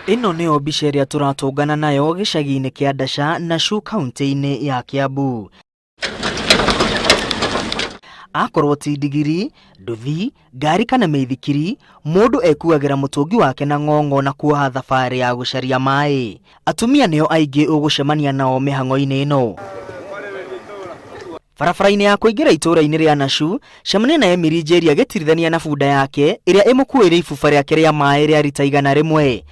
Ĩno nĩyo mbica ĩrĩa tũratũngana nayo gĩcagi-inĩ kĩa Ndasha, Nashu kauntĩ-inĩ ya Kiambu. Akorwo ti ndigiri, nduthi, ngari kana mĩithikiri, mũndũ ekuagĩra mũtũngi wake na ng'ong'o na kuoha thabarĩ ya gũcaria maĩ. Atumia nĩo aingĩ ũgũcemania nao mĩhang'o-inĩ ĩno. Barabara-inĩ ya kũingĩra itũũra-inĩ rĩa Nashu, cemania na Emily Njeri agĩtirithania na bunda yake ĩrĩa ĩmũkuĩire ibuba rĩake rĩa maĩ rĩa rita 100.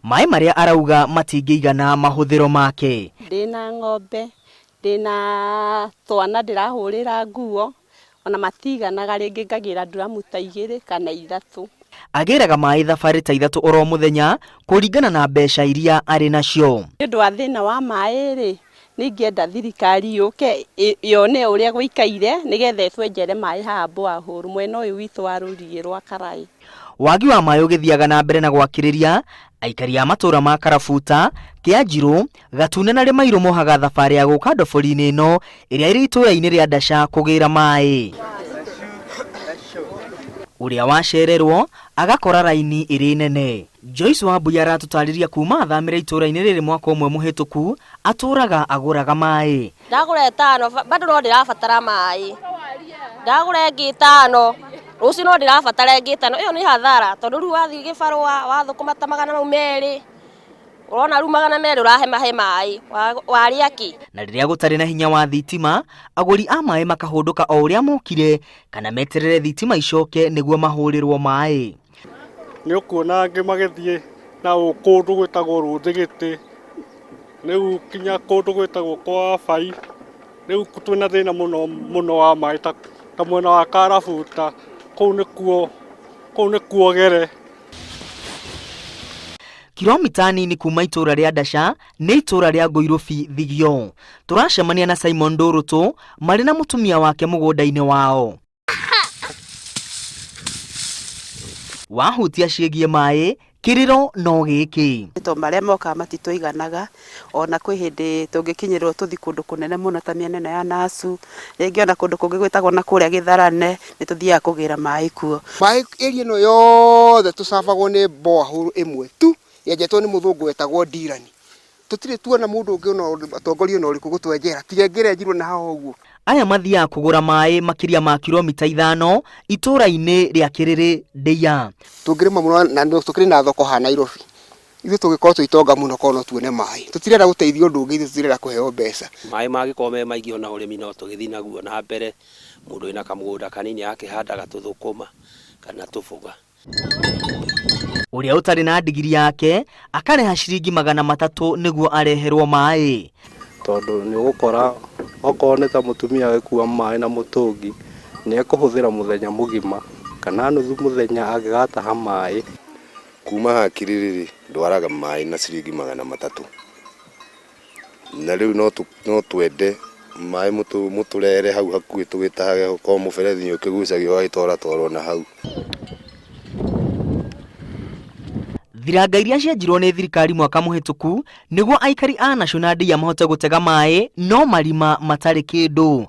Maĩ marĩa arauga matingĩigana mahũthĩro make. Ndĩna ng'ombe, ndĩna twana ndĩrahũrĩra nguo, ona matiganaga rĩngĩ ngagĩra nduramu ta igĩrĩ kana ithatũ. Agĩraga maĩ thabarĩ ta ithatũ oro mũthenya kũringana na mbeca iria arĩ nacio. Nĩ ũndũ wa thĩna wa maĩ-rĩ, nĩ ingĩenda thirikari yũke yone ũrĩa gũikaire nĩgetha ĩtwenjere maĩ haha borehole mwena ũyũ witũ wa rũriĩ rwa Karaĩ. Wagi wa maĩ ũgĩthiaga na mbere na gwakĩrĩria, aikari a matũra ma Karabuta, Kĩanjirũ, Gatune na Rĩmairũ mohaga thabarĩ ya gũka ndobori-inĩ ĩno ĩrĩa ĩrĩ itũra-inĩ rĩa Ndasha kũgĩra maĩ. Ũrĩa wacererwo agakora raini ĩrĩ nene. Joyce Wambui aratũtarĩria kuma athamĩre itũra-inĩ rĩrĩ mwaka ũmwe mũhĩtũku atũraga agũraga maĩ. Ndagũra ĩtano bado no ndĩrabatara maĩ, ndagũra ĩngĩ ĩtano rũciũ no ndĩrabatara ĩngĩ ĩtano, ĩyo nĩ hathara tondũ rĩu wathiĩ gĩbarũa wathũkũma ta 200 ũrona rĩu 200 ũrahe mahe maĩ warĩa kĩ? Na rĩrĩa gũtarĩ na hinya wa thitima, agũri a maĩ makahũndũka o ũrĩa mokire kana meterere thitima icoke nĩguo mahũrĩrwo maĩ. Nĩ ũkuona angĩ magĩthiĩ na kũndũ gwĩtagwo Rũthĩgĩtĩ, rĩu nginya kũndũ gwĩtagwo kwa Bai, rĩu twĩna thĩna mũno mũno wa maĩ ta mwena wa Karabuta, kũu nĩkuo kũu nĩkuo Gere. Kilomita nini kuma itũra rĩa Ndasha nĩ itũra rĩa Ngũirũbi Thigio. Tũracemania na Simon Ndũrũtũ marĩ na mũtumia wake mũgũnda-inĩ wao. Wahutia ciĩgiĩ maĩ, kĩrĩro no gĩkĩ. Tondũ marĩa mokaga matitũiganaga, ona kwĩ hĩndĩ tũngĩkinyĩrĩrwo tũthiĩ kũndũ kũnene mũno ta mĩena ĩno ya Nasu, rĩngĩ ona kũndũ kũngĩ gwĩtagwo na kũrĩa Gĩtharane, nĩ tũthiaga kũgĩra maĩ kuo. Maĩ area ĩno yothe tũcabagwo nĩ borehole ĩmwe tu yenjetwo nĩ mũthũngũ wetagwo Dirani. Tũtirĩ tuona mũndũ ũngĩ ona mũtongoria ona ũrĩkũ gũtwenjera tiga ĩngĩ ĩrenjirwo na haha ũguo. Aya mathiaga kũgũra maĩ makĩria ma kiromita ithano itũra-inĩ rĩa Kĩrĩrĩ, Ndeiya. Tũngĩrĩma mũno na tũkĩrĩ na thoko haha Nairobi, ithuĩ tũngĩkorwo twĩ itonga mũno korwo no tuone maĩ. Tũtirenda gũteithio ũndũ ũngĩ ithuĩ tũtirenda kũheo mbeca. Maĩ mangĩkorwo me maingĩ ona ũrĩmi no tũgĩthiĩ naguo na mbere, mũndũ wĩna kamũgũnda kanini agakĩhandaga tũthũkũma kana tũboga. Ũrĩa ũtarĩ na ndigiri yake akarĩha ciringi 300 nĩguo areherwo maĩ. Tondũ nĩ ũgũkora okorwo nĩ ta mũtumia agĩkua maĩ na mũtũngi, nĩ ekũhũthĩra mũthenya mũgima kana nuthu mũthenya agĩgataha maĩ. Kuma haha Kiriri-rĩ, ndwaraga maĩ na ciringi 300. Na rĩu no twende maĩ mũtũrehere hau hakuhĩ tũgĩtahage okorwo mũberethi nĩ ũkĩgucagio ũgagĩtwaratwarwo na hau. Thiranga iria cienjirwo nĩ thirikari mwaka mũhĩtũku nĩguo aikari a Nashu na Ndeia mahote gũtega maĩ no marima matarĩ kĩndũ.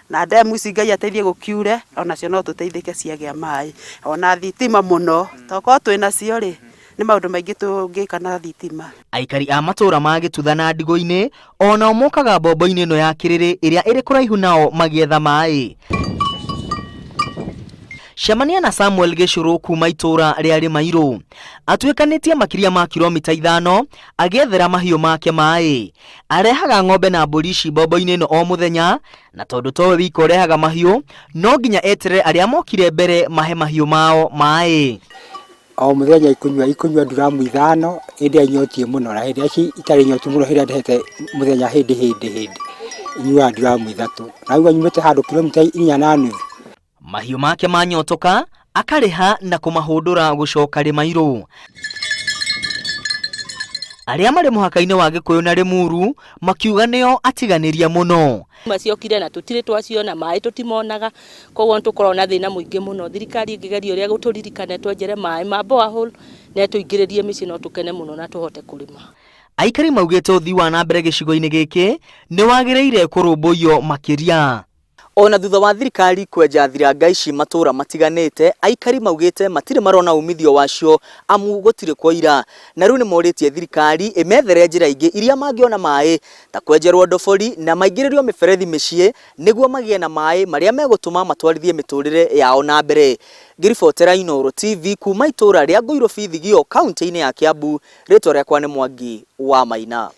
Na ndemu ici Ngai ateithie gũkiure, onacio no tũteithĩke ciagĩa maĩ. Ona thitima mũno, tokorwo twĩnacio rĩ, nĩ maũndũ maingĩ tũngĩka na thitima. Aikari a matũũra ma Gĩtutha na Ndigũ-inĩ o nao mokaga mbombo-inĩ ĩno ya Kĩrĩrĩ ĩrĩa ĩrĩ kũraihu nao magĩetha maĩ. Cemania na Samuel Gĩcũrũ kuma itũũra rĩa Rĩmairũ. Atuĩkanĩtie makĩria ma kiromita ithano agĩethera mahiũ make maĩ. Arehaga ng'ombe na mbũri ici mbombo-inĩ ĩno o mũthenya na tondũ towe wika ũrehaga mahiũ, no nginya eterere arĩa mokire mbere mahe mahiũ mao maĩ. O mũthenya ikũnyua ikũnyua nduramu ithano hĩndĩ ĩrĩa nyotiĩ mũno na hĩndĩ ĩrĩa itarĩ nyotu mũno hĩndĩ ĩrĩa ndehete mũthenya hĩndĩ hĩndĩ hĩndĩ nyuaga nduramu ithatũ na rĩu nyumĩte handũ kilomita 4.5. Mahiũ make manyotoka akarĩha na kũmahũndũra gũcoka Rĩmairũ. Arĩa marĩ mũhaka-inĩ wa Gĩkũyũ na Rĩmuru makiuga nĩo atiganĩrie mũno. Maciokire na tũtirĩ twaciona, maĩ tũtimonaga, koguo nĩ tũkoragwo na thĩna mũingĩ mũno. Thirikari ĩngĩgeria ũrĩa ĩgũtũririkana ĩtwenjere maĩ ma borehole na ĩtũingĩrĩrie mĩciĩ no tũkene mũno na tũhote kũrĩma. Aikari maugĩte ũthii wa na mbere gĩcigo-inĩ gĩkĩ nĩ wagĩrĩire kũrũmbũiyo makĩria. Ona thutha wa thirikari kwenja thiranga ici matũra matiganĩte, aikari maugĩte matirĩ marona umithio wacio amu gũtirĩ kwaira, na rĩu nĩmorĩtie thirikari ĩmethere njĩra ingĩ iria mangĩona maĩ ta kwenjerwo ndobori na maingĩrĩrio mĩberethi mĩciĩ nĩguo magĩe na maĩ marĩa megũtũma matwarithie mĩtũrĩre yao na mbere. Ngĩribotera Inooro TV kuma itũra rĩa Ngũirũbi Thigio kaunti-inĩ ya Kiambu, rĩtwa rĩakwa nĩ Mwangi wa Maina.